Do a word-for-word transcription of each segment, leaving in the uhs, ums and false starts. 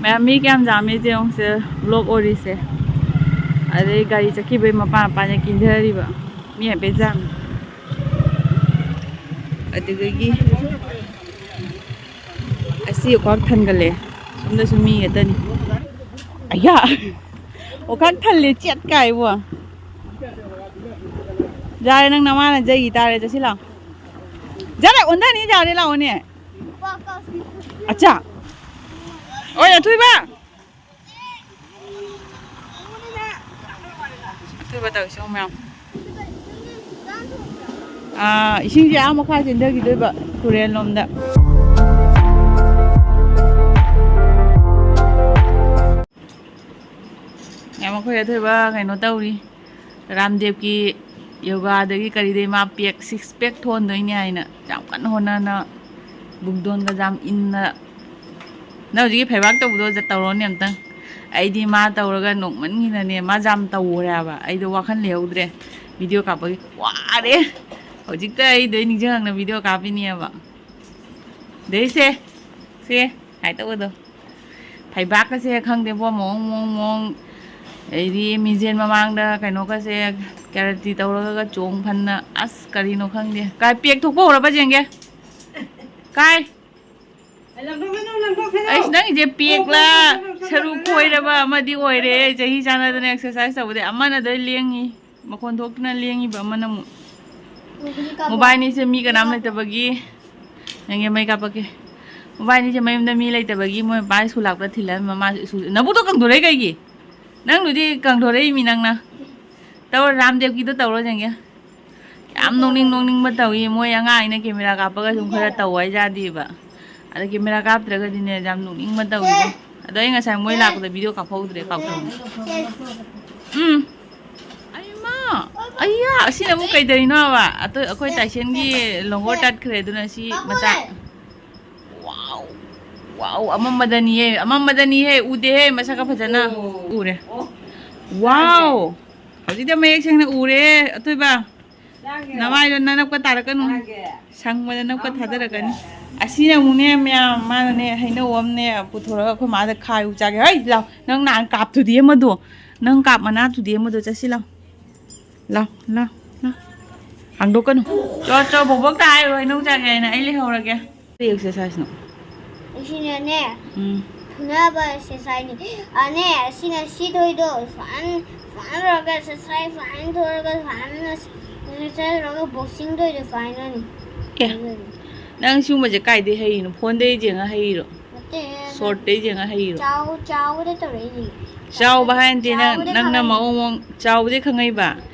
ꯃꯌꯥꯝ ꯃꯤ ꯀꯌꯥꯝ ꯌꯥꯝꯃꯤ ꯌꯦꯡꯉꯨꯁꯦ꯫ ꯕ꯭ꯂꯣꯛ ꯑꯣꯏꯔꯤꯁꯦ꯫ ꯑꯗꯩ ꯒꯥꯔꯤ ꯆꯠꯈꯤꯕꯩ ꯃꯄꯥ ꯃꯄꯥꯅ ꯀꯤꯟꯊꯔꯤꯕ꯫ ꯃꯤ ꯍꯥꯏꯐꯦꯠ ꯌꯥꯝꯃꯤ꯫ ꯑꯗꯨꯗꯒꯤ ꯑꯁꯤ ꯈ꯭ꯋꯥꯡ ꯊꯟꯒꯠꯂꯦ꯫ ꯁꯣꯝꯗꯁꯨ ꯃꯤ ꯉꯥꯛꯇꯅꯤ꯫ ꯑꯌꯥ! ꯑꯣꯈꯥꯛ ꯊꯜꯂꯦ ꯆꯦꯠ ꯀꯥꯏꯕꯣ꯫ ꯌꯥꯔꯦ, ꯅꯪ ꯅꯃꯥꯅ ꯆꯩꯒꯤ ꯇꯥꯔꯦ꯫ ꯆꯠꯁꯤ ꯂꯥꯛꯑꯣ꯫ ꯌꯥꯔꯦ, ꯑꯣꯟꯊꯅꯤ꯫ ꯌꯥꯔꯦ, ꯂꯥꯛꯑꯣꯅꯦ꯫ ꯑꯆꯥ꯫ ꯑꯣꯏ, ꯑꯊꯣꯏꯕ꯫ ꯑꯊꯣꯏꯕ ꯇꯧꯔꯤꯁꯦ ꯃꯌꯥꯝ꯫ ꯑꯥ, ꯏꯁꯤꯡꯁꯦ ꯑꯥ ꯃꯈꯥ ꯆꯦꯟꯊꯈꯤꯗꯣꯏꯕ, ꯇꯨꯔꯦꯜ ꯂꯣꯝꯗ꯫ ꯌꯥꯝ ꯑꯩꯈꯣꯏ ꯑꯊꯣꯏꯕ ꯀꯩꯅꯣ ꯇꯧꯔꯤ꯫ ꯔꯥꯝꯗꯦꯕꯀꯤ ꯌꯣꯒꯥꯗꯒꯤ ꯀꯔꯤꯗꯩ ꯃꯥ ꯄꯦꯛ, ꯁꯤꯛꯁ ꯄꯦꯛ ꯊꯣꯟꯗꯣꯏꯅꯦ ꯍꯥꯏꯅ ꯌꯥꯝ ꯀꯟꯅ ꯍꯣꯠꯅꯅ, ꯕꯨꯡꯗꯣꯟꯒ ꯌꯥꯝ ꯏꯟꯅ꯫ ꯅꯪ ꯍꯧꯖꯤꯛꯀꯤ ꯐꯩꯕꯥꯛ ꯇꯧꯕꯗꯣ ꯖ-, ꯇꯧꯔꯣꯅꯦ ꯑꯝꯇꯪ꯫ ꯑꯩꯗꯤ ꯃꯥ ꯇꯧꯔꯒ ꯅꯣꯛꯃꯟꯈꯤꯗꯅꯦ, ꯃꯥ ꯌꯥꯝ ꯇꯧꯔꯦ ꯍꯥꯏꯕ꯫ ꯑꯩꯗꯣ ꯋꯥꯈꯜ ꯂꯩꯍꯧꯗ꯭ꯔꯦ, ꯚꯤꯗꯤꯑꯣ ꯀꯥꯞꯄꯒꯤ ꯋꯥꯔꯦ꯫ ꯍꯧꯖꯤꯛꯇ ꯑꯩꯗꯣ ꯑꯩ ꯅꯤꯡꯁꯤꯡꯉꯛꯅ ꯚꯤꯗꯤꯑꯣ ꯀꯥꯞꯄꯤꯅꯦꯕ꯫ ꯑꯗꯩꯁꯦ, ꯁꯦ, ꯀꯥꯏ ꯇꯧꯕꯗꯣ꯫ ꯐꯩꯕꯥꯛꯀꯁꯦ ꯈꯪꯗꯦꯕꯣ, ꯃꯑꯣꯡ, ꯃꯑꯣꯡ, ꯃꯑꯣꯡ꯫ ꯑꯗꯩꯗꯤ ꯃꯤꯡꯖꯦꯜ ꯃꯃꯥꯡꯗ ꯀꯩꯅꯣꯒꯁꯦ, ꯀꯦꯔꯥꯇꯤ ꯇꯧꯔꯒ ꯆꯣꯡ ꯐꯟꯅ꯫ ꯑꯁ, ꯀꯔꯤꯅꯣ ꯈꯪꯗꯦ꯫ ꯀꯥꯏ, ꯄꯦꯛ ꯊꯣꯛꯄ ꯍꯧꯔꯕ ꯌꯦꯡꯒꯦ꯫ ꯀꯥꯏ? ꯑꯩꯁ, ꯅꯪꯒꯤꯁꯦ ꯄꯦꯛꯂꯥ, ꯁꯔꯨ ꯈꯣꯏꯔꯕ ꯑꯃꯗꯤ ꯑꯣꯏꯔꯦ꯫ ꯆꯍꯤ ꯆꯥꯟꯅꯗꯅ ꯑꯦꯛꯁꯔꯁꯥꯏꯁ ꯇꯧꯕꯗꯩ ꯑꯃꯅ ꯑꯗꯨ ꯂꯦꯡꯉꯤ꯫ ꯃꯈꯣꯟ ꯊꯣꯛꯇꯅ ꯂꯦꯡꯉꯤꯕ ꯑꯃꯅ ꯑꯃꯨꯛ꯫ ꯃꯣꯕꯥꯏꯅꯤꯁꯦ ꯃꯤ ꯀꯅꯥꯝ ꯂꯩꯇꯕꯒꯤ꯫ ꯅꯪꯒꯤ ꯃꯩ ꯀꯥꯞꯄꯛꯀꯦ꯫ ꯃꯣꯕꯥꯏꯅꯤꯁꯦ ꯃꯌꯨꯝꯗ ꯃꯤ ꯂꯩꯇꯕꯒꯤ ꯃꯣꯏ ꯃꯄꯥ ꯁ꯭ꯀꯨꯜ ꯂꯥꯛꯄꯗ ꯊꯤꯜꯂꯝꯃꯤ꯫ ꯃꯃꯥꯁꯨ ꯁ꯭ꯀꯨꯜ, ꯅꯕꯨꯛꯇꯣ ꯀꯪꯊꯣꯔꯛꯏ ꯀꯩꯒꯤ? ꯅꯪꯗꯨꯗꯤ ꯀꯪꯊꯣꯔꯛꯏꯃꯤ ꯅꯪꯅ꯫ ꯇꯧꯔꯣ, ꯔꯥꯝꯗꯦꯕꯀꯤꯗꯣ ꯇꯧꯔꯣ ꯌꯦꯡꯒꯦ꯫ ꯌꯥꯝ ꯅꯣꯛꯅꯤꯡ ꯅꯣꯛꯅꯤꯡꯕ ꯇꯧꯏ꯫ ꯃꯣꯏ ꯑꯉꯥꯡ ꯑꯩꯅ ꯀꯦꯃꯦꯔꯥ ꯀꯥꯞꯄꯒ ꯁꯨꯝ ꯈꯔ ꯇꯧ ꯍꯥꯏꯖꯥꯗꯦꯕ꯫ ꯑꯗ ꯀꯦꯃꯦꯔꯥ ꯀꯥꯞꯇ꯭ꯔꯒꯗꯤꯅꯦ ꯌꯥꯝ ꯅꯣꯛꯅꯤꯡꯕ ꯇꯧꯏꯕꯣ꯫ ꯑꯗꯣ ꯑꯩ ꯉꯁꯥꯏ ꯃꯣꯏ ꯂꯥꯛꯄꯗ ꯚꯤꯗꯤꯑꯣ ꯀꯥꯞꯍꯧꯗ꯭ꯔꯦ, ꯀꯥꯎꯊꯣꯛꯑꯦ꯫ ꯎꯝ꯫ ꯑꯩꯃ! ꯑꯩꯌꯥ! ꯑꯁꯤꯅ ꯑꯃꯨꯛ ꯀꯩꯗꯧꯔꯤꯅꯣ ꯍꯥꯏꯕ? ꯑꯇꯣ-, ꯑꯩꯈꯣꯏ ꯇꯥꯏꯁꯟꯒꯤ ꯂꯣꯡꯒꯣ ꯇꯠꯈ꯭ꯔꯦ, ꯑꯗꯨꯅ ꯁꯤ ꯃꯆꯥ꯫ ꯋꯥꯎ! ꯋꯥꯎ! ꯑꯃꯝꯕꯗꯅꯤꯍꯦ, ꯑꯃꯝꯕꯗꯅꯤꯍꯦ, ꯎꯗꯦꯍꯦ, ꯃꯁꯛꯀ ꯐꯖꯅ꯫ ꯎꯔꯦ꯫ ꯋꯥꯎ! ꯍꯧꯖꯤꯛꯇ ꯃꯌꯦꯛ ꯁꯦꯡꯅ ꯎꯔꯦ, ꯑꯊꯣꯏꯕ꯫ ꯅꯃꯥꯏꯗꯣ ꯅꯅꯞꯀ ꯇꯥꯔꯛꯀꯅꯨ꯫ ꯁꯪꯕꯗ ꯅꯞꯀ ꯊꯥꯗꯔꯛꯀꯅꯤ꯫ ꯑꯁꯤꯅ ꯑꯃꯨꯛꯅꯦ ꯃꯌꯥꯝ, ꯃꯥꯅꯅꯦ ꯍꯩꯅꯧ ꯑꯃꯅꯦ ꯄꯨꯊꯣꯔꯒ ꯑꯩꯈꯣꯏ ꯃꯥꯗ ꯈꯥꯏꯌꯨ ꯆꯥꯒꯦ꯫ ꯍꯩ, ꯂꯥꯎ, ꯅꯪ ꯅꯍꯥꯟ ꯀꯥꯞꯇꯨꯗꯤ ꯑꯃꯗꯣ, ꯅꯪ ꯀꯥꯞ ꯃꯅꯥꯗꯨꯗꯤ ꯑꯃꯗꯣ, ꯆꯠꯁꯤ ꯂꯥꯎ꯫ ꯂꯥꯎ, ꯂꯥꯎ, ꯂꯥꯎ꯫ ꯍꯥꯡꯗꯣꯛꯀꯅꯨ꯫ ꯆꯣ, ꯆꯣ, ꯕꯣꯕꯣꯛꯇ ꯍꯥꯏꯔꯣ, ꯍꯩꯅꯧ ꯆꯥꯒꯦ ꯍꯥꯏꯅ, ꯑꯩ ꯂꯩꯍꯧꯔꯒꯦ꯫ ꯀꯔꯤ exerciseꯅꯣ? ꯑꯁꯤꯅꯅꯦ, ꯎꯝ꯫ ꯐꯨꯅꯕ exerciseꯅꯤ꯫ ꯑꯅꯦ, ꯑꯁꯤꯅ ꯁꯤ ꯊꯣꯏꯗꯣ ꯁꯨꯃꯥꯏꯅ, ꯁꯨꯃꯥꯏꯅ ꯇꯧꯔꯒ exercise ꯁꯨꯃꯥꯏꯅ ꯊꯣꯛꯑꯒ ꯁꯨꯃꯥꯏꯅ exercise ꯇꯧꯔꯒ boxing ꯇꯧꯔꯤꯗꯣ ꯁꯨꯃꯥꯏꯅꯅꯤ꯫ ꯑꯦ, ꯑꯗꯨꯅꯤ꯫ ꯅꯪ ꯁꯤꯒꯨꯝꯕꯁꯦ ꯀꯥꯏꯗꯩ ꯍꯩꯔꯤꯅꯣ? Phoneꯗꯩ ꯌꯦꯡꯉ ꯍꯩꯔꯤꯔꯣ? ꯅꯠꯇꯦ, ꯅꯠꯇꯦ꯫ Shortꯇꯩ ꯌꯦꯡꯉ ꯍꯩꯔꯤꯔꯣ? ꯆꯥꯎ-, ꯆꯥꯎꯕꯗ ꯇꯧꯔꯛꯏꯅꯤ꯫ ꯆꯥꯎꯕ ꯍꯥꯏ ꯅꯠꯇꯦ, ꯅꯪ, ꯆꯥꯎꯕꯗ ꯅꯪꯅ ꯈꯪꯉꯛꯏꯅꯤ꯫ ꯃꯑꯣꯡ ꯃꯑꯣꯡ ꯆꯥꯎꯕꯗꯩ ꯈꯪꯉꯛꯏꯕ?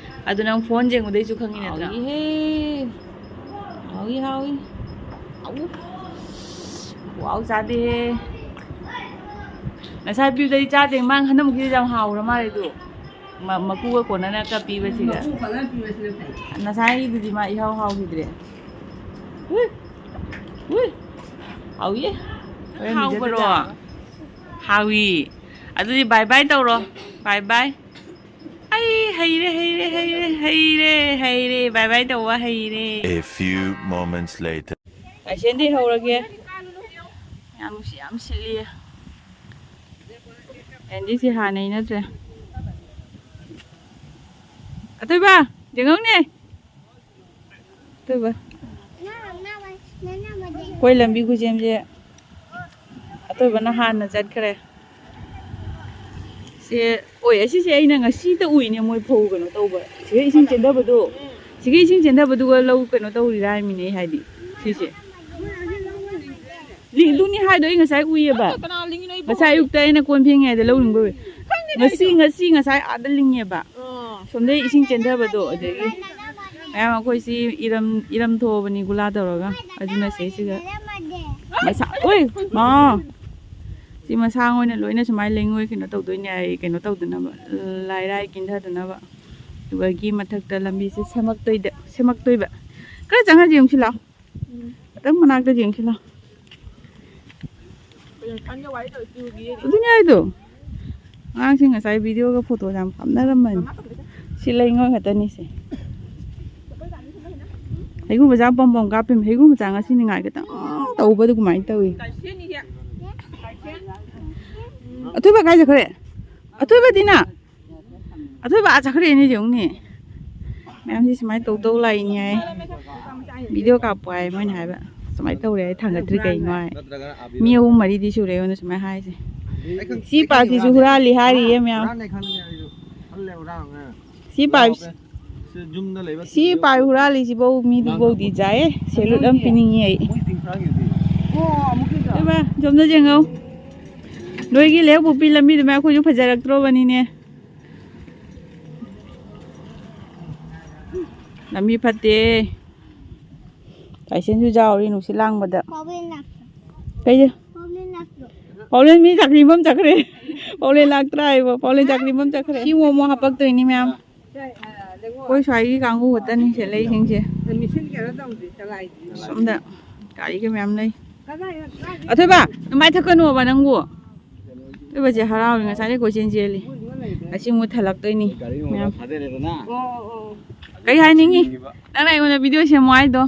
ꯑꯗꯨ ꯅꯪ phone ꯌꯦꯡꯕꯗꯩꯁꯨ ꯈꯪꯉꯤ ꯅꯠꯇ꯭ꯔꯥ? ꯍꯥꯎꯏꯍꯦ꯫ ꯍꯥꯎꯏ, ꯍꯥꯎꯏ꯫ ꯑꯎ꯫ ꯋꯥꯎ, ꯆꯥꯗꯦꯍꯦ꯫ ꯉꯁꯥꯏ ꯄꯤꯕꯗꯗꯤ ꯆꯥꯗꯦ꯫ ꯃꯥ ꯍꯟꯗꯛꯃꯨꯛꯀꯤꯗꯤ ꯌꯥꯝ ꯍꯥꯎꯔ ꯃꯥꯜꯂꯦ ꯑꯗꯨ꯫ ꯃ-, ꯃꯀꯨꯒ ꯀꯣꯟꯅꯅ ꯀꯛꯄꯤꯕꯁꯤꯒ꯫ ꯃꯀꯨ ꯀꯣꯟꯅꯅ ꯄꯤꯕꯁꯤꯅ ꯐꯩ꯫ ꯉꯁꯥꯏꯒꯤꯗꯨꯗꯤ ꯃꯥ ꯏꯍꯥꯎ ꯍꯥꯎꯈꯤꯗ꯭ꯔꯦ꯫ ꯎꯏ꯫ ꯎꯏ꯫ ꯍꯥꯎꯏ꯫ ꯍꯣꯔꯦꯟ ꯍꯥꯎꯕ꯭ꯔꯣ? ꯄꯤꯖꯗ ꯇꯥꯕ꯫ ꯍꯥꯎꯏ꯫ ꯑꯗꯨꯗꯤ bye bye ꯇꯧꯔꯣ꯫ Bye bye꯫ ꯑꯩ ꯍꯩꯔꯦ, ꯍꯩꯔꯦ, ꯍꯩꯔꯦ, ꯍꯩꯔꯦ, ꯍꯩꯔꯦ꯫ Bye bye ꯇꯧꯕ ꯍꯩꯔꯦ꯫ A few moments later. ꯑꯁꯦꯟꯗꯤ ꯍꯧꯔꯒꯦ꯫ ꯌꯥꯝ ꯅꯨꯡꯁꯤ, ꯌꯥꯝ ꯁꯤꯠꯂꯤꯌꯦ꯫ ꯑꯦꯟꯗꯤꯁꯤ ꯍꯥꯟꯅꯩ ꯅꯠꯇ꯭ꯔꯦ꯫ ꯑꯊꯣꯏꯕ, ꯌꯦꯡꯉꯧꯅꯦ꯫ ꯑꯊꯣꯏꯕ꯫ ꯑꯩꯈꯣꯏ ꯂꯝꯕꯤ ꯈꯨꯁꯦꯝꯁꯦ ꯑꯊꯣꯏꯕꯅ ꯍꯥꯟꯅ ꯆꯠꯈ꯭ꯔꯦ꯫ ꯁꯦ, ꯑꯣꯏ, ꯑꯁꯤꯁꯦ ꯑꯩꯅ ꯉꯁꯤꯇ ꯎꯏꯅꯦ, ꯃꯣꯏ ꯐꯧ ꯀꯩꯅꯣ ꯇꯧꯕ꯫ ꯁꯤꯒ ꯏꯁꯤꯡ ꯆꯦꯟꯊꯕꯗꯣ, ꯁꯤꯒ ꯏꯁꯤꯡ ꯆꯦꯟꯊꯕꯗꯨꯒ ꯂꯧ ꯀꯩꯅꯣ ꯇꯧꯔꯤꯔꯥ ꯍꯥꯏꯃꯤꯅꯦ, ꯑꯩ ꯍꯥꯏꯗꯤ ꯁꯤꯁꯦ꯫ ꯂꯤꯡꯗꯨꯅꯤ ꯍꯥꯏꯗꯣ ꯑꯩ ꯉꯁꯥꯏ ꯎꯏꯌꯦꯕ꯫ ꯀꯅꯥ ꯂꯤꯡꯉꯤꯅꯣ? ꯑꯩ ꯉꯁꯥꯏ ꯑꯌꯨꯛꯇ ꯑꯩꯅ ꯀꯣꯟ ꯐꯦꯡꯉꯤꯉꯩꯗ ꯂꯧ ꯂꯤꯡꯕ ꯎꯏ꯫ ꯈꯪꯗꯦ ꯉꯁꯤ, ꯑꯩꯁꯨ꯫ ꯉꯁꯤ ꯉꯁꯥꯏ ꯑꯥꯗ ꯂꯤꯡꯉꯦꯕ꯫ ꯑꯣ꯫ ꯁꯣꯝꯗꯩ ꯏꯁꯤꯡ ꯆꯦꯟꯊꯕꯗꯣ, ꯑꯗꯒꯤ ꯃꯌꯥꯝ ꯑꯩꯈꯣꯏ ꯁꯤ ꯏꯔꯝ, ꯏꯔꯝ ꯊꯣꯛꯑꯕꯅꯤ ꯒꯨꯂꯥ ꯇꯧꯔꯒ꯫ ꯑꯗꯨꯅ ꯁꯤꯁꯤꯗ ꯃꯁꯥ, ꯎꯏ, ꯃꯥ꯫ ꯁꯤ ꯃꯁꯥꯡ ꯑꯣꯏꯅ ꯂꯣꯏꯅ ꯁꯨꯃꯥꯏꯅ ꯂꯦꯡꯉꯣꯏ ꯀꯩꯅꯣ ꯇꯧꯗꯣꯏꯅꯦ ꯍꯥꯏ, ꯀꯩꯅꯣ ꯇꯧꯗꯅꯕ, ꯂꯥꯏꯔꯥꯏ ꯀꯤꯟꯊꯗꯅꯕ꯫ ꯑꯗꯨꯒꯒꯤ ꯃꯊꯛꯇ ꯂꯝꯕꯤꯁꯦ ꯁꯦꯝꯃꯛꯇꯣꯏꯗ-, ꯁꯦꯝꯃꯛꯇꯣꯏꯕ꯫ ꯈꯔ ꯆꯪꯉ ꯌꯦꯡꯁꯤ ꯂꯥꯎ꯫ ꯎꯝ꯫ ꯈꯤꯇꯪ ꯃꯅꯥꯛꯇ ꯌꯦꯡꯁꯤ ꯂꯥꯎ꯫ ꯑꯗꯨꯅꯦ ꯍꯥꯏꯗꯣ꯫ ꯑꯉꯥꯡꯁꯤꯡ ꯉꯁꯥꯏ videoꯒ photoꯒ ꯌꯥꯝ ꯀꯥꯞꯅꯔꯝꯕꯅꯤ꯫ ꯁꯤ ꯂꯩꯉꯣꯏ ꯈꯛꯇꯅꯤ ꯁꯦ꯫ ꯍꯩꯒ꯭ꯔꯨ ꯃꯆꯥ ꯄꯝ ꯄꯝ ꯀꯥꯞꯄꯤꯃꯤ꯫ ꯍꯩꯒ꯭ꯔꯨ ꯃꯆꯥ ꯉꯁꯤ ꯅꯤꯡꯉꯥꯏ ꯈꯤꯇꯪ ꯇꯧꯕꯗ ꯑꯗꯨꯃꯥꯏꯅ ꯇꯧꯏ꯫ ꯑꯊꯣꯏꯕ ꯀꯥꯏ ꯆꯠꯈ꯭ꯔꯦ? ꯑꯊꯣꯏꯕꯗꯤꯅ? ꯑꯊꯣꯏꯕ ꯑꯥ ꯆꯠꯈ꯭ꯔꯦꯅꯦ, ꯌꯦꯡꯉꯨꯅꯦ꯫ ꯃꯌꯥꯝꯁꯤ ꯁꯨꯃꯥꯏꯅ ꯇꯧ ꯇꯧ ꯂꯥꯛꯏꯅꯤ ꯍꯥꯏ꯫ ꯚꯤꯗꯤꯑꯣ ꯀꯥꯞꯄꯨ ꯍꯥꯏ ꯃꯣꯏꯅ ꯍꯥꯏꯕ꯫ ꯁꯨꯃꯥꯏꯅ ꯇꯧꯔꯦ ꯍꯥꯏ, ꯊꯥꯡꯒꯠꯇ꯭ꯔꯤ ꯀꯩꯅꯣ ꯍꯥꯏ꯫ ꯃꯤ ꯑꯍꯨꯝ ꯃꯔꯤꯗꯤ ꯁꯨꯔꯦ ꯑꯩꯉꯣꯟꯗ ꯁꯨꯃꯥꯏꯅ ꯍꯥꯏꯁꯦ꯫ ꯁꯤ ꯄꯥꯛꯁꯤꯁꯨ ꯍꯨꯔꯥꯜꯂꯤ ꯍꯥꯏꯔꯤꯌꯦ ꯃꯌꯥꯝ꯫ ꯁꯤ ꯄꯥꯏꯞ-, ꯁꯤ ꯄꯥꯏꯞ ꯍꯨꯔꯥꯜꯂꯤꯁꯤꯐꯧ ꯃꯤꯗꯨꯐꯧꯗꯤ ꯆꯥꯏꯌꯦ꯫ ꯁꯦꯂꯨꯠ ꯑꯃ ꯄꯤꯅꯤꯡꯉꯤ ꯑꯩ꯫ ꯏꯃꯥ, ꯁꯣꯝꯗ ꯌꯦꯡꯉꯧ꯫ ꯅꯣꯏꯒꯤ ꯂꯩꯍꯧꯄꯣꯛꯄꯤ ꯂꯝꯕꯤꯗꯨꯃ ꯑꯩꯈꯣꯏꯁꯨ ꯐꯖꯔꯛꯇ꯭ꯔꯣꯕꯅꯤꯅꯦ꯫ ꯂꯝꯕꯤ ꯐꯠꯇꯦ꯫ ꯇꯥꯏꯁꯟꯁꯨ ꯌꯥꯎꯔꯤ ꯅꯨꯡꯁꯤꯠ ꯂꯥꯡꯕꯗ꯫ ꯄꯥꯎꯂꯦꯟ ꯂꯥꯛꯇ꯭ꯔꯣ? ꯀꯩꯗ? ꯄꯥꯎꯂꯦꯟ ꯂꯥꯛꯇ꯭ꯔꯣ? ꯄꯥꯎꯂꯦꯟ ꯃꯤ ꯆꯥꯛꯔꯤꯕꯝ ꯆꯠꯈ꯭ꯔꯦ꯫ ꯄꯥꯎꯂꯦꯟ ꯂꯥꯛꯇ꯭ꯔꯥ ꯍꯥꯏꯕ? ꯄꯥꯎꯂꯦꯟ ꯆꯥꯛꯔꯤꯕꯝ ꯆꯠꯈ꯭ꯔꯦ꯫ ꯁꯤ ꯃꯣꯃꯣ ꯍꯥꯞꯄꯛꯇꯣꯏꯅꯤ ꯃꯌꯥꯝ꯫ ꯑꯩꯈꯣꯏ ꯁ꯭ꯋꯥꯏꯒꯤ ꯀꯥꯡꯕꯨ ꯈꯛꯇꯅꯤ ꯁꯤꯗ ꯂꯩꯁꯤꯡꯁꯦ꯫ ꯁꯣꯝꯗ ꯒꯥꯔꯤꯒ ꯃꯌꯥꯝ ꯂꯩ꯫ ꯑꯊꯣꯏꯕ, ꯅꯃꯥꯏ ꯊꯛꯀꯅꯣꯕ ꯅꯪꯕꯨ꯫ ꯑꯊꯣꯏꯕꯁꯦ ꯍꯔꯥꯎꯔꯤ, ꯉꯁꯥꯏꯗꯩ ꯀꯣꯏꯆꯦꯟ ꯆꯦꯜꯂꯤ꯫ ꯉꯁꯤ ꯑꯃꯨꯛ ꯊꯜꯂꯛꯇꯣꯏꯅꯤ ꯃꯌꯥꯝ꯫ ꯀꯩ ꯍꯥꯏꯅꯤꯡꯉꯤ? ꯅꯪꯅ ꯑꯩꯉꯣꯟꯗ ꯚꯤꯗꯤꯑꯣ ꯁꯦꯝꯃꯣ ꯍꯥꯏꯗꯣ?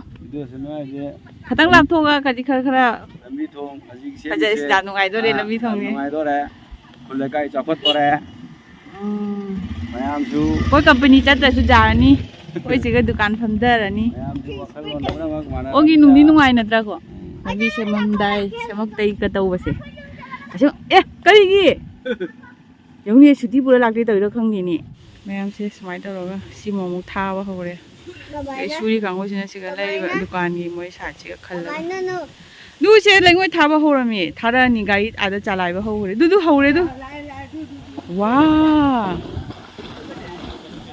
ꯈꯤꯇꯪ ꯂꯥꯞꯊꯣꯛꯑꯒ ꯀꯔꯤ ꯈꯔ ꯈꯔ ꯂꯝꯕꯤ ꯊꯣꯡ ꯍꯧꯖꯤꯛ ꯐꯖꯩ, ꯁꯦꯝꯃꯤꯁꯦ꯫ ꯁꯤꯗ ꯅꯨꯡꯉꯥꯏꯗꯣꯔꯦ ꯑꯥ, ꯂꯝꯕꯤ ꯊꯣꯡꯁꯦ꯫ ꯅꯨꯡꯉꯥꯏꯗꯣꯔꯦ꯫ ꯈꯨꯜ ꯂꯩꯀꯥꯏ ꯆꯥꯎꯈꯠꯇꯣꯔꯦ꯫ ꯎꯝ꯫ ꯃꯌꯥꯝꯁꯨ ꯑꯩꯈꯣꯏ ꯀꯝꯄꯅꯤ ꯆꯠꯇ꯭ꯔꯁꯨ ꯌꯥꯔꯅꯤ꯫ ꯑꯩꯈꯣꯏ ꯆꯦꯒ ꯗꯨꯀꯥꯟ ꯐꯝꯊꯔꯅꯤ꯫ ꯃꯌꯥꯝꯁꯨ ꯋꯥꯈꯜꯂꯣꯟ ꯂꯧꯅꯃꯛ ꯃꯥꯟꯅꯔꯕꯅꯤꯅ꯫ ꯑꯣꯒꯤ ꯅꯨꯡꯗꯤ ꯅꯨꯡꯉꯥꯏꯅꯗ꯭ꯔꯥꯀꯣ? ꯂꯝꯕꯤ ꯁꯦꯝꯃꯝꯗꯥꯏ, ꯁꯦꯝꯃꯛꯇꯩꯒ ꯇꯧꯕꯁꯦ꯫ ꯑꯁꯨꯝ-, ꯑꯦ, ꯀꯔꯤꯒꯤ? ꯌꯦꯡꯉꯨꯅꯦ, ꯁꯨꯇꯤ ꯄꯨꯔ ꯂꯥꯛꯇꯦ ꯇꯧꯔꯤꯔꯣ ꯈꯪꯗꯦꯅꯦ꯫ ꯃꯌꯥꯝꯁꯦ ꯁꯨꯃꯥꯏꯅ ꯇꯧꯔꯒ ꯁꯤꯃꯨꯛ ꯑꯃꯨꯛ ꯊꯥꯕ ꯍꯧꯔꯦ꯫ ꯑꯩ ꯁꯨꯔꯤ ꯀꯥꯡꯕꯨꯁꯤꯅ ꯁꯤꯒ ꯂꯩꯔꯤꯕ ꯗꯨꯀꯥꯟꯒꯤ ꯃꯣꯏ ꯁꯥꯏꯠꯁꯤꯒ ꯈꯜꯂꯒ꯫ ꯀꯃꯥꯏꯅꯅꯣ? ꯑꯗꯨꯁꯦ ꯂꯩꯉꯣꯏ ꯊꯥꯕ ꯍꯧꯔꯝꯃꯦ꯫ ꯊꯥꯔꯛꯑꯅꯤ, ꯒꯥꯔꯤ ꯑꯥꯗ ꯆꯂꯥꯏꯕ ꯍꯧꯈ꯭ꯔꯦ꯫ ꯑꯗꯨꯗꯨ ꯍꯧꯔꯦ ꯑꯗꯨ꯫ ꯂꯥꯛꯑꯦ, ꯂꯥꯛꯑꯦ, ꯑꯗꯨ, ꯑꯗꯨ, ꯑꯗꯨ꯫ ꯋꯥ!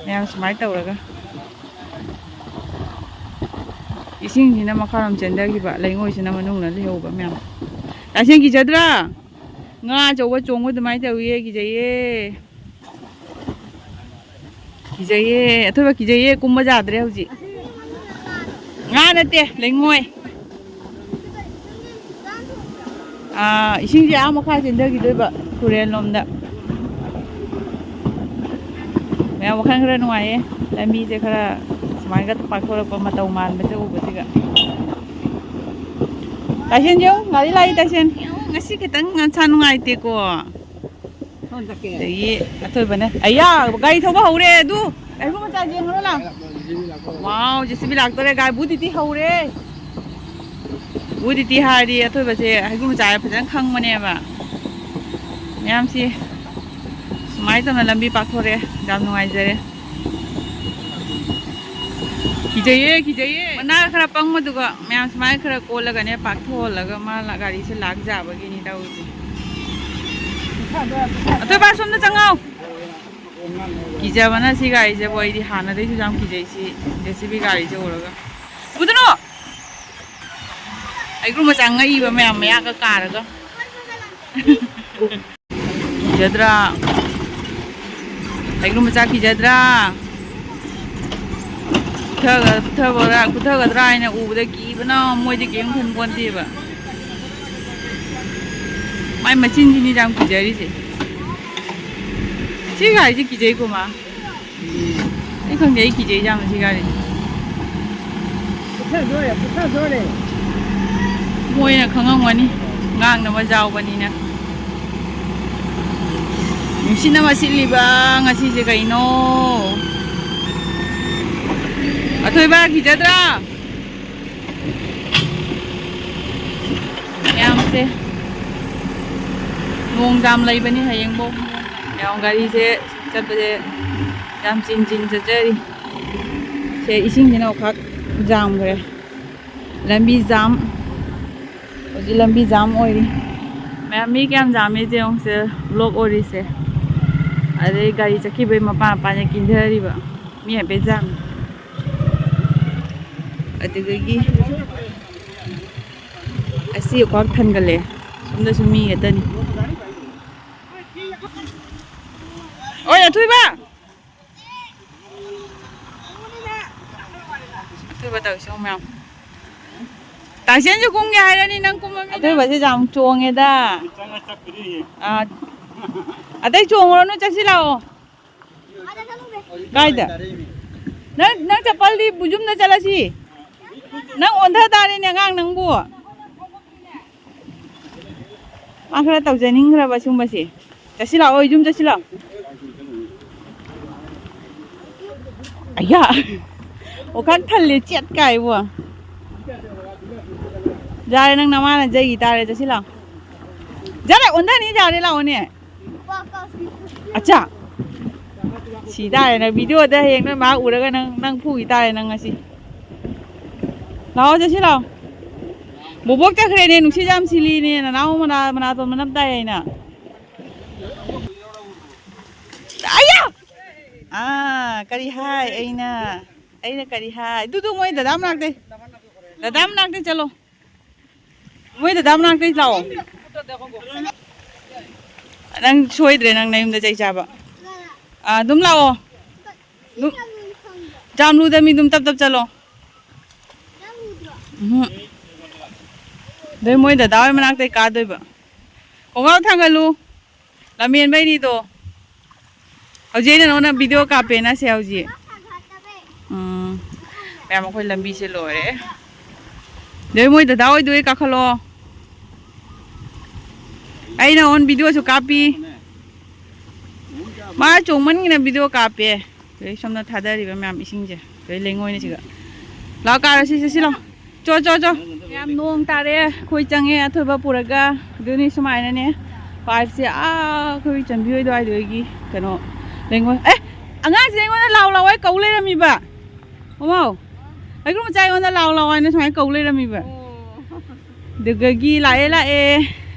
ꯃꯌꯥꯝ ꯁꯨꯃꯥꯏꯅ ꯇꯧꯔꯒ ꯏꯁꯤꯡꯁꯤꯅ ꯃꯈꯥꯔꯣꯝ ꯆꯦꯟꯊꯈꯤꯕ, ꯂꯩꯉꯣꯏꯁꯤꯅ ꯃꯅꯨꯡꯗ ꯂꯩꯍꯧꯕ ꯃꯌꯥꯝ꯫ ꯇꯥꯁꯦꯡ ꯀꯤꯖꯗ꯭ꯔꯥ? ꯉꯥ ꯑꯆꯧꯕ ꯆꯣꯡꯕ ꯑꯗꯨꯃꯥꯏꯅ ꯇꯧꯏꯌꯦ, ꯀꯤꯖꯩꯌꯦ꯫ ꯀꯤꯖꯩꯌꯦ, ꯑꯊꯣꯏꯕ ꯀꯤꯖꯩꯌꯦ, ꯀꯨꯝꯕ ꯌꯥꯗ꯭ꯔꯦ ꯍꯧꯖꯤꯛ꯫ ꯉꯥ ꯅꯠꯇꯦ, ꯂꯩꯉꯣꯏ꯫ ꯑꯥ, ꯏꯁꯤꯡꯁꯦ ꯑꯥ ꯃꯈꯥ ꯆꯦꯟꯊꯈꯤꯗꯣꯏꯕ ꯇꯨꯔꯦꯜ ꯂꯣꯝꯗ꯫ ꯃꯌꯥꯝ ꯋꯥꯈꯜ ꯈꯔ ꯅꯨꯡꯉꯥꯏꯌꯦ, ꯂꯝꯕꯤꯁꯦ ꯈꯔ ꯁꯨꯃꯥꯏꯅꯒ ꯄꯥꯛꯊꯣꯔꯛꯄ ꯃꯇꯧ ꯃꯥꯟꯕꯁꯦ ꯎꯕꯁꯤꯒ꯫ ꯇꯥꯏꯁꯦꯟ ꯌꯦꯡꯉꯨ, ꯒꯥꯔꯤ ꯂꯥꯛꯏ ꯇꯥꯏꯁꯦꯟ꯫ ꯉꯁꯤ ꯈꯤꯇꯪ ꯅꯁꯥ ꯅꯨꯡꯉꯥꯏꯇꯦꯀꯣ꯫ ꯑꯗꯒꯤ ꯑꯊꯣꯏꯕꯅꯦ꯫ ꯑꯌꯥ, ꯒꯥꯔꯤ ꯊꯧꯕ ꯍꯧꯔꯦ ꯑꯗꯨ꯫ ꯍꯩꯒ꯭ꯔꯨ ꯃꯆꯥ ꯌꯦꯡꯉꯨꯔꯣ ꯂꯥꯎ꯫ ꯋꯥꯎ, ꯖꯦ ꯁꯤ ꯕꯤ ꯂꯥꯛꯇꯣꯔꯦ꯫ ꯒꯥꯔꯤ ꯕꯨ ꯇꯤꯇꯤ ꯍꯧꯔꯦ꯫ ꯕꯨ ꯇꯤꯇꯤ ꯍꯥꯏꯔꯗꯤ ꯑꯊꯣꯏꯕꯁꯦ ꯍꯩꯒ꯭ꯔꯨ ꯃꯆꯥ ꯐꯖꯅ ꯈꯪꯕꯅꯦꯕ꯫ ꯃꯌꯥꯝꯁꯤ ꯁꯨꯃꯥꯏꯅ ꯇꯧꯅ ꯂꯝꯕꯤ ꯄꯥꯛꯊꯣꯔꯛꯑꯦ꯫ ꯌꯥꯝ ꯅꯨꯡꯉꯥꯏꯖꯔꯦ꯫ ꯀꯤꯖꯩꯌꯦ, ꯀꯤꯖꯩꯌꯦ꯫ ꯃꯅꯥ ꯈꯔ ꯄꯪꯕꯗꯨꯒ ꯃꯌꯥꯝ ꯁꯨꯃꯥꯏꯅ ꯈꯔ ꯀꯣꯜꯂꯒꯅꯦ, ꯄꯥꯛꯊꯣꯛꯍꯜꯂꯒ ꯃꯥ ꯂ-, ꯒꯥꯔꯤꯁꯦ ꯂꯥꯛ ꯌꯥꯕꯒꯤꯅꯤ ꯇꯧꯔꯤꯁꯦ꯫ ꯑꯊꯣꯏꯕ, ꯁꯣꯝꯗ ꯆꯪꯉꯛꯑꯣ꯫ ꯀꯤꯖꯕꯅ ꯁꯤ ꯒꯥꯔꯤꯁꯦꯕꯨ ꯑꯩꯗꯤ ꯍꯥꯟꯅꯗꯩꯁꯨ ꯌꯥꯝ ꯀꯤꯖꯩ, ꯁꯤ ꯖꯦ ꯁꯤ ꯕꯤ ꯒꯥꯔꯤꯁꯦ ꯎꯔꯒ꯫ ꯎꯗꯅꯣ! ꯍꯩꯒ꯭ꯔꯨ ꯃꯆꯥ ꯉꯛꯏꯕ ꯃꯌꯥꯝ ꯃꯌꯥꯒ ꯀꯥꯔꯒ꯫ ꯀꯤꯖꯗ꯭ꯔꯥ? ꯍꯩꯒ꯭ꯔꯨ ꯃꯆꯥ ꯀꯤꯖꯗ꯭ꯔꯥ? ꯀꯨꯊꯒ-, ꯀꯨꯊꯕꯔꯥ-, ꯀꯨꯊꯒꯗ꯭ꯔꯥ ꯍꯥꯏꯅ ꯎꯕꯗ ꯀꯤꯕꯅ ꯃꯣꯏꯗꯤ ꯀꯔꯤꯝ ꯈꯟ ꯄꯣꯟꯇꯦꯕ꯫ ꯃꯥꯏ ꯃꯆꯤꯟꯁꯤꯅꯤ ꯌꯥꯝ ꯀꯤꯖꯔꯤꯁꯦ꯫ ꯁꯤ ꯒꯥꯔꯤꯁꯦ ꯀꯤꯖꯩꯀꯣ ꯃꯥ꯫ ꯑꯩ ꯈꯪꯗꯦ, ꯑꯩ ꯀꯤꯖꯩ ꯌꯥꯝꯅ ꯁꯤ ꯒꯥꯔꯤꯁꯦ꯫ ꯀꯨꯊꯗꯣꯔꯦ, ꯀꯨꯊꯗꯣꯔꯦ꯫ ꯃꯣꯏꯅ ꯈꯪꯉꯝꯒꯅꯤ, ꯉꯥꯡꯅꯕ ꯌꯥꯎꯕꯅꯤꯅ꯫ ꯅꯨꯡꯁꯤꯠꯅ ꯃꯁꯤꯠꯂꯤꯕ ꯉꯁꯤꯁꯦ ꯀꯩꯅꯣ? ꯑꯊꯣꯏꯕ, ꯀꯤꯖꯗ꯭ꯔꯥ? ꯃꯌꯥꯝꯁꯦ ꯅꯣꯡ ꯌꯥꯝ ꯂꯩꯕꯅꯤ ꯍꯌꯦꯡꯐꯧ꯫ ꯃꯌꯥꯝ ꯒꯥꯔꯤꯁꯦ ꯆꯠꯄꯁꯦ ꯌꯥꯝ ꯆꯤꯟ ꯆꯤꯟ ꯆꯠꯆꯔꯤ꯫ ꯁꯦ ꯏꯁꯤꯡꯁꯤꯅ ꯑꯃꯨꯛꯈꯛ ꯌꯥꯝꯈ꯭ꯔꯦ꯫ ꯂꯝꯕꯤ ꯖꯥꯝ꯫ ꯍꯧꯖꯤꯛ ꯂꯝꯕꯤ ꯖꯥꯝ ꯑꯣꯏꯔꯤ꯫ ꯃꯌꯥꯝ ꯃꯤ ꯀꯌꯥꯝ ꯖꯥꯝꯃꯦꯁꯦ ꯌꯦꯡꯉꯨꯁꯦ, ꯕ꯭ꯂꯣꯛ ꯑꯣꯏꯔꯤꯁꯦ꯫ ꯑꯗꯩ ꯒꯥꯔꯤ ꯆꯠꯈꯤꯕꯩ ꯃꯄꯥ ꯃꯄꯥꯅ ꯀꯤꯟꯊꯔꯤꯕ꯫ ꯃꯤ ꯍꯥꯏꯐꯦꯠ ꯖꯥꯝꯃꯤ꯫ ꯑꯗꯨꯗꯒꯤ ꯑꯁꯤ ꯈ꯭ꯋꯥꯡ ꯊꯟꯒꯠꯂꯦ꯫ ꯁꯣꯝꯗꯁꯨ ꯃꯤ ꯉꯥꯛꯇꯅꯤ꯫ ꯑꯣꯏ, ꯑꯊꯣꯏꯕ! ꯑꯊꯣꯏꯕ ꯇꯧꯁꯤ ꯃꯌꯥꯝ꯫ ꯇꯥꯏꯁꯦꯟꯁꯨ ꯀꯨꯝꯒꯦ ꯍꯥꯏꯔꯅꯤ, ꯅꯪ ꯀꯨꯝꯃꯃꯤꯅ꯫ ꯑꯊꯣꯏꯕꯁꯦ ꯌꯥꯝ ꯆꯣꯡꯉꯦꯗ꯫ ꯑꯥ, ꯑꯇꯩ ꯆꯣꯡꯉꯨꯔꯅꯨ, ꯆꯠꯁꯤ ꯂꯥꯛꯑꯣ꯫ ꯀꯥꯏꯗ? ꯅꯪ ꯅꯪ ꯆꯄꯜꯗꯤ ꯌꯨꯝꯗ ꯆꯠꯂꯁꯤ꯫ ꯅꯪ ꯑꯣꯟꯊ ꯇꯥꯔꯦꯅꯦ ꯑꯉꯥꯡ ꯅꯪꯕꯨ꯫ ꯃꯥ ꯈꯔ ꯇꯧꯖꯅꯤꯡꯈ꯭ꯔꯕ ꯁꯨꯝꯕꯁꯦ꯫ ꯆꯠꯁꯤ ꯂꯥꯛꯑꯣ, ꯌꯨꯝ ꯆꯠꯁꯤ ꯂꯥꯛꯑꯣ꯫ ꯑꯌꯥ, ꯋꯥꯈꯜ ꯊꯜꯂꯦ ꯆꯦꯠ ꯀꯥꯏꯕꯣ꯫ ꯌꯥꯔꯦ, ꯅꯪ ꯅꯃꯥꯅ ꯆꯩꯈꯤ ꯇꯥꯔꯦ, ꯆꯠꯁꯤ ꯂꯥꯛꯑꯣ꯫ ꯌꯥꯔꯦ, ꯑꯣꯟꯊꯅꯤ, ꯌꯥꯔꯦ, ꯂꯥꯛꯑꯣꯅꯦ꯫ ꯑꯆꯥ꯫ ꯁꯤ ꯇꯥꯔꯦ ꯅꯪ ꯚꯤꯗꯤꯑꯣꯗ ꯍꯌꯦꯡ ꯅꯣꯏ ꯃꯥ ꯎꯔꯒ ꯅꯪ ꯅꯪ ꯐꯨꯈꯤ ꯇꯥꯔꯦ ꯅꯪ ꯉꯁꯤ꯫ ꯂꯥꯛꯑꯣ ꯆꯠꯁꯤ ꯂꯥꯛꯑꯣ꯫ ꯕꯣꯕꯣꯛ ꯆꯠꯈ꯭ꯔꯦꯅꯦ, ꯅꯨꯡꯁꯤꯠ ꯌꯥꯝ ꯁꯤꯜꯂꯤꯅꯦ, ꯅꯅꯥꯎ ꯃꯅꯥ ꯃꯅꯥꯇꯣꯟ ꯃꯅꯞ ꯇꯥꯏ ꯍꯥꯏꯅ꯫ ꯑꯌꯥ! ꯑꯥ, ꯀꯔꯤ ꯍꯥꯏ ꯑꯩꯅ? ꯑꯩꯅ ꯀꯔꯤ ꯍꯥꯏ? ꯑꯗꯨꯗꯨ ꯃꯣꯏ ꯗꯗꯥ ꯃꯅꯥꯛꯇꯩ, ꯗꯗꯥ ꯃꯅꯥꯛꯇꯩ ꯆꯠꯂꯣ꯫ ꯃꯣꯏ ꯗꯗꯥ ꯃꯅꯥꯛꯇꯩ ꯂꯥꯛꯑꯣ꯫ ꯅꯪ ꯁꯣꯏꯗ꯭ꯔꯦ, ꯅꯪ ꯅꯌꯨꯝꯗ ꯆꯩ ꯆꯥꯕ꯫ ꯑꯥ, ꯑꯗꯨꯝ ꯂꯥꯛꯑꯣ꯫ ꯑꯗꯨꯝ, ꯖꯥꯝꯂꯨꯗ ꯃꯤ ꯑꯗꯨꯝ ꯇꯞ ꯇꯞ ꯆꯠꯂꯣ꯫ ꯎꯝ꯫ ꯑꯗꯩ ꯃꯣꯏ ꯗꯗꯥ ꯍꯣꯏ ꯃꯅꯥꯛꯇꯩ ꯀꯥꯗꯣꯏꯕ꯫ ꯈꯣꯡꯒ꯭ꯔꯥꯎ ꯊꯥꯡꯒꯠꯂꯨ꯫ ꯂꯝꯍꯦꯟꯕꯩꯅꯤꯗꯣ꯫ ꯍꯧꯖꯤꯛ ꯑꯩꯅ ꯅꯉꯣꯟꯗ ꯚꯤꯗꯤꯑꯣ ꯀꯥꯞꯄꯦꯅ ꯁꯦ ꯍꯧꯖꯤꯛ꯫ ꯎꯝ꯫ ꯃꯌꯥꯝ ꯑꯩꯈꯣꯏ ꯂꯝꯕꯤꯁꯦ ꯂꯣꯏꯔꯦ꯫ ꯑꯗꯩ ꯃꯣꯏ ꯗꯗꯥ ꯍꯣꯏꯗꯨ ꯀꯥꯈꯠꯂꯣ꯫ ꯑꯩꯅ ꯑꯣꯟ ꯚꯤꯗꯤꯑꯣꯁꯨ ꯀꯥꯞꯄꯤ꯫ ꯃꯥ ꯆꯣꯡꯃꯟꯒꯤꯅ ꯚꯤꯗꯤꯑꯣ ꯀꯥꯞꯄꯦ꯫ ꯑꯗꯩ ꯁꯣꯝꯗ ꯊꯥꯗꯔꯤꯕ ꯃꯌꯥꯝ ꯏꯁꯤꯡꯁꯦ꯫ ꯑꯗꯩ ꯂꯩꯉꯣꯏꯅ ꯁꯤꯒ꯫ ꯂꯥꯛꯑꯣ ꯀꯥꯔꯁꯤ, ꯆꯠꯁꯤ ꯂꯥꯛꯑꯣ꯫ ꯆꯣ, ꯆꯣ, ꯆꯣ꯫ ꯌꯥꯝ ꯅꯣꯡ ꯇꯥꯔꯦ꯫ ꯑꯩꯈꯣꯏ ꯆꯪꯉꯦ ꯑꯊꯣꯏꯕ ꯄꯨꯔꯒ꯫ ꯑꯗꯨꯅꯤ ꯁꯨꯃꯥꯏꯅꯅꯦ꯫ ꯄꯥꯏꯞꯁꯦ ꯑꯥ ꯑꯩꯈꯣꯏ ꯆꯟꯕꯤ ꯍꯣꯏ ꯑꯗꯨꯋꯥꯏꯗꯒꯤ ꯀꯩꯅꯣ ꯂꯩꯉꯣꯏ꯫ ꯑꯦ! ꯑꯉꯥꯡꯁꯦ ꯑꯩꯉꯣꯟꯗ ꯂꯥꯎ ꯂꯥꯎ ꯍꯥꯏ ꯀꯧ ꯂꯩꯔꯝꯃꯤꯕ꯫ ꯃꯃꯥꯎ, ꯑꯩꯒꯨꯝ ꯃꯆꯥ ꯑꯩꯉꯣꯟꯗ ꯂꯥꯎ ꯂꯥꯎ ꯍꯥꯏꯅ ꯁꯨꯃꯥꯏꯅ ꯀꯧ ꯂꯩꯔꯝꯃꯤꯕ꯫ ꯑꯗꯨꯗꯒꯤ ꯂꯥꯛꯑꯦ, ꯂꯥꯛꯑꯦ,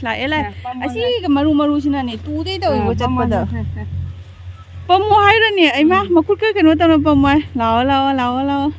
ꯂꯥꯛꯑꯦ, ꯂꯥꯛꯑꯦ꯫ ꯑꯦ, ꯄꯝꯃꯣ, ꯑꯁꯤꯒ ꯃꯔꯨ ꯃꯔꯨꯁꯤꯅꯅꯦ ꯇꯨꯗꯩ ꯇꯧꯏꯕ ꯑꯥ, ꯄꯝꯃꯣ, ꯆꯠꯄꯗ꯫ ꯁꯦ, ꯁꯦ, ꯁꯦ꯫ ꯄꯝꯃꯣ ꯍꯥꯏꯔꯅꯦ ꯑꯩꯃ, ꯎꯝ꯫ ꯃꯈꯨꯠꯀ ꯀꯩꯅꯣ ꯇꯧꯔ ꯄꯝꯃꯣ ꯍꯥꯏ꯫ ꯂꯥꯛꯑꯣ, ꯂꯥꯛꯑꯣ, ꯂꯥꯛꯑꯣ, ꯂꯥꯛꯑꯣ꯫